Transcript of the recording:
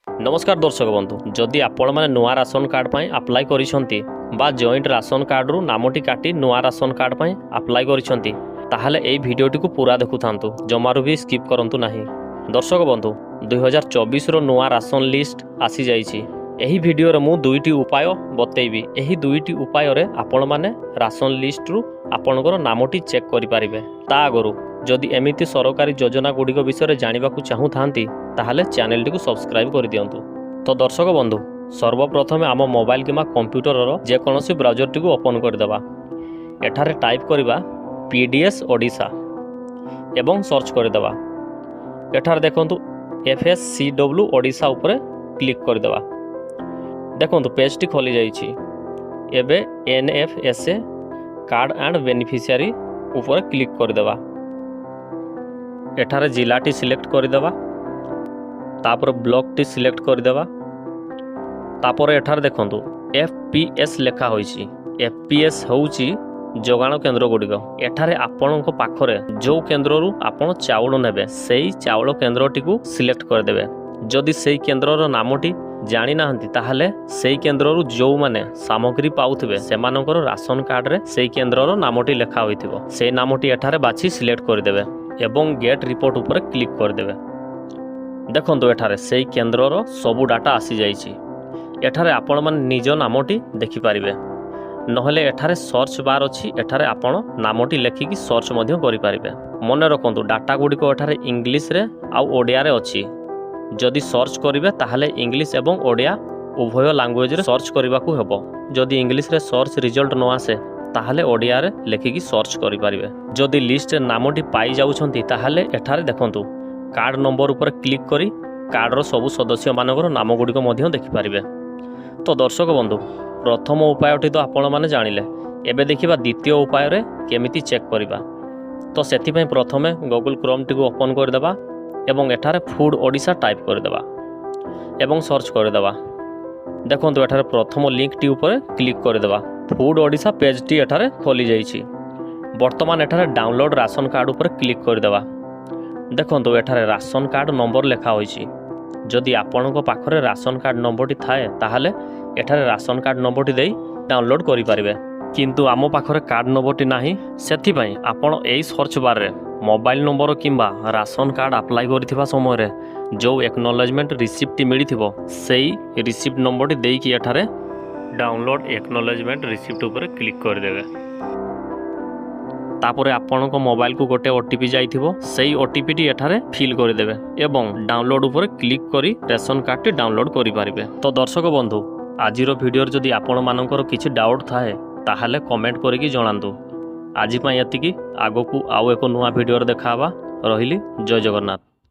ନମସ୍କାର ଦର୍ଶକ ବନ୍ଧୁ, ଯଦି ଆପଣମାନେ ନୂଆ ରାସନ କାର୍ଡ଼ ପାଇଁ ଆପ୍ଲାଏ କରିଛନ୍ତି ବା ଜଏଣ୍ଟ ରାସନ କାର୍ଡ଼ରୁ ନାମଟି କାଟି ନୂଆ ରାସନ କାର୍ଡ଼ ପାଇଁ ଆପ୍ଲାଏ କରିଛନ୍ତି, ତାହେଲେ ଏହି ଭିଡ଼ିଓଟିକୁ ପୁରା ଦେଖୁଥାନ୍ତୁ, ଜମାରୁ ବି ସ୍କିପ୍ କରନ୍ତୁ ନାହିଁ। ଦର୍ଶକ ବନ୍ଧୁ, 2024ର ନୂଆ ରାସନ ଲିଷ୍ଟ ଆସିଯାଇଛି। ଏହି ଭିଡ଼ିଓରେ ମୁଁ ଦୁଇଟି ଉପାୟ ବତେଇବି। ଏହି ଦୁଇଟି ଉପାୟରେ ଆପଣମାନେ ରାସନ ଲିଷ୍ଟରୁ ଆପଣଙ୍କର ନାମଟି ଚେକ୍ କରିପାରିବେ। ତା ଆଗରୁ ଯଦି ଏମିତି ସରକାରୀ ଯୋଜନା ଗୁଡ଼ିକ ବିଷୟରେ ଜାଣିବାକୁ ଚାହୁଁଥାନ୍ତି, ତାହେଲେ ଚ୍ୟାନେଲଟିକୁ ସବସ୍କ୍ରାଇବ୍ କରିଦିଅନ୍ତୁ। ତ ଦର୍ଶକ ବନ୍ଧୁ, ସର୍ବପ୍ରଥମେ ଆମ ମୋବାଇଲ କିମ୍ବା କମ୍ପ୍ୟୁଟରର ଯେକୌଣସି ବ୍ରାଉଜରଟିକୁ ଓପନ୍ କରିଦେବା। ଏଠାରେ ଟାଇପ୍ କରିବା PDS Odisha ଏବଂ ସର୍ଚ୍ଚ କରିଦେବା। ଏଠାରେ ଦେଖନ୍ତୁ, FSCW Odisha ଉପରେ କ୍ଲିକ୍ କରିଦେବା। ଦେଖନ୍ତୁ, ପେଜ୍ଟି ଖୋଲିଯାଇଛି। ଏବେ NFSA card and beneficiary ଉପରେ କ୍ଲିକ୍ କରିଦେବା। ଏଠାରେ ଜିଲ୍ଲାଟି ସିଲେକ୍ଟ କରିଦେବା, ତାପରେ ବ୍ଲକଟି ସିଲେକ୍ଟ କରିଦେବା। ତାପରେ ଏଠାରେ ଦେଖନ୍ତୁ, FPS ଲେଖା ହୋଇଛି। FPS ହେଉଛି ଯୋଗାଣ କେନ୍ଦ୍ର ଗୁଡ଼ିକ। ଏଠାରେ ଆପଣଙ୍କ ପାଖରେ ଯେଉଁ କେନ୍ଦ୍ରରୁ ଆପଣ ଚାଉଳ ନେବେ, ସେଇ ଚାଉଳ କେନ୍ଦ୍ରଟିକୁ ସିଲେକ୍ଟ କରିଦେବେ। ଯଦି ସେଇ କେନ୍ଦ୍ରର ନାମଟି ଜାଣିନାହାନ୍ତି, ତାହେଲେ ସେଇ କେନ୍ଦ୍ରରୁ ଯେଉଁମାନେ ସାମଗ୍ରୀ ପାଉଥିବେ, ସେମାନଙ୍କର ରାସନ କାର୍ଡ଼ରେ ସେଇ କେନ୍ଦ୍ରର ନାମଟି ଲେଖା ହୋଇଥିବ। ସେଇ ନାମଟି ଏଠାରେ ବାଛି ସିଲେକ୍ଟ କରିଦେବେ ଏବଂ ଗେଟ୍ ରିପୋର୍ଟ ଉପରେ କ୍ଲିକ୍ କରିଦେବେ। ଦେଖନ୍ତୁ, ଏଠାରେ ସେଇ କେନ୍ଦ୍ରର ସବୁ ଡାଟା ଆସିଯାଇଛି। ଏଠାରେ ଆପଣମାନେ ନିଜ ନାମଟି ଦେଖିପାରିବେ, ନହେଲେ ଏଠାରେ ସର୍ଚ୍ଚ ବାର୍ ଅଛି, ଏଠାରେ ଆପଣ ନାମଟି ଲେଖିକି ସର୍ଚ୍ଚ ମଧ୍ୟ କରିପାରିବେ। ମନେ ରଖନ୍ତୁ, ଡାଟା ଗୁଡ଼ିକ ଏଠାରେ ଇଂଲିଶରେ ଆଉ ଓଡ଼ିଆରେ ଅଛି। ଯଦି ସର୍ଚ୍ଚ କରିବେ, ତାହେଲେ ଇଂଲିଶ ଏବଂ ଓଡ଼ିଆ ଉଭୟ ଲାଙ୍ଗୁଏଜରେ ସର୍ଚ୍ଚ କରିବାକୁ ହେବ। ଯଦି ଇଂଲିଶରେ ସର୍ଚ୍ଚ ରିଜଲ୍ଟ ନ ଆସେ, ତାହେଲେ ଓଡ଼ିଆରେ ଲେଖିକି ସର୍ଚ୍ଚ କରିପାରିବେ। ଯଦି ଲିଷ୍ଟରେ ନାମଟି ପାଇଯାଉଛନ୍ତି, ତାହେଲେ ଏଠାରେ ଦେଖନ୍ତୁ, କାର୍ଡ଼ ନମ୍ବର ଉପରେ କ୍ଲିକ୍ କରି କାର୍ଡ଼ର ସବୁ ସଦସ୍ୟମାନଙ୍କର ନାମ ଗୁଡ଼ିକ ମଧ୍ୟ ଦେଖିପାରିବେ। ତ ଦର୍ଶକ ବନ୍ଧୁ, ପ୍ରଥମ ଉପାୟଟି ତ ଆପଣମାନେ ଜାଣିଲେ। ଏବେ ଦେଖିବା ଦ୍ୱିତୀୟ ଉପାୟରେ କେମିତି ଚେକ୍ କରିବା। ତ ସେଥିପାଇଁ ପ୍ରଥମେ ଗୁଗଲ୍ କ୍ରୋମ୍ଟିକୁ ଓପନ୍ କରିଦେବା ଏବଂ ଏଠାରେ ଫୁଡ଼୍ ଓଡ଼ିଶା ଟାଇପ୍ କରିଦେବା ଏବଂ ସର୍ଚ୍ଚ କରିଦେବା। ଦେଖନ୍ତୁ, ଏଠାରେ ପ୍ରଥମ ଲିଙ୍କଟି ଉପରେ କ୍ଲିକ୍ କରିଦେବା। ଫୁଡ଼୍ ଓଡ଼ିଶା ପେଜ୍ଟି ଏଠାରେ ଖୋଲିଯାଇଛି। ବର୍ତ୍ତମାନ ଏଠାରେ ଡାଉନଲୋଡ଼୍ ରାସନ କାର୍ଡ଼ ଉପରେ କ୍ଲିକ୍ କରିଦେବା। ଦେଖନ୍ତୁ, ଏଠାରେ ରାସନ କାର୍ଡ଼ ନମ୍ବର ଲେଖା ହୋଇଛି। ଯଦି ଆପଣଙ୍କ ପାଖରେ ରାସନ କାର୍ଡ଼ ନମ୍ବରଟି ଥାଏ, ତାହେଲେ ଏଠାରେ ରାସନ କାର୍ଡ଼ ନମ୍ବରଟି ଦେଇ ଡାଉନଲୋଡ଼୍ କରିପାରିବେ। କିନ୍ତୁ ଆମ ପାଖରେ କାର୍ଡ଼ ନମ୍ବରଟି ନାହିଁ, ସେଥିପାଇଁ ଆପଣ ଏଇ ସର୍ଚ୍ଚ ବାର୍ରେ ମୋବାଇଲ ନମ୍ବର କିମ୍ବା ରାସନ କାର୍ଡ଼ ଆପ୍ଲାଏ କରିଥିବା ସମୟରେ ଯେଉଁ ଏକ୍ନୋଲେଜମେଣ୍ଟ ରିସିପ୍ଟଟି ମିଳିଥିବ, ସେଇ ରିସିପ୍ଟ ନମ୍ବରଟି ଦେଇକି ଏଠାରେ ଡାଉନଲୋଡ଼୍ ଏକ୍ନୋଲେଜମେଣ୍ଟ ରିସିପ୍ଟ ଉପରେ କ୍ଲିକ୍ କରିଦେବେ। ତାପରେ ଆପଣଙ୍କ ମୋବାଇଲକୁ ଗୋଟେ OTP ଯାଇଥିବ, ସେଇ OTPଟି ଏଠାରେ ଫିଲ୍ କରିଦେବେ ଏବଂ ଡାଉନଲୋଡ଼୍ ଉପରେ କ୍ଲିକ୍ କରି ରେସନ କାର୍ଡ଼ଟି ଡାଉନଲୋଡ଼୍ କରିପାରିବେ। ତ ଦର୍ଶକ ବନ୍ଧୁ, ଆଜିର ଭିଡ଼ିଓରେ ଯଦି ଆପଣମାନଙ୍କର କିଛି ଡାଉଟ୍ ଥାଏ, ତାହେଲେ କମେଣ୍ଟ କରିକି ଜଣାନ୍ତୁ। ଆଜି ପାଇଁ ଏତିକି। ଆଗକୁ ଆଉ ଏକ ନୂଆ ଭିଡ଼ିଓରେ ଦେଖା ହେବା। ରହିଲି, ଜୟ ଜଗନ୍ନାଥ।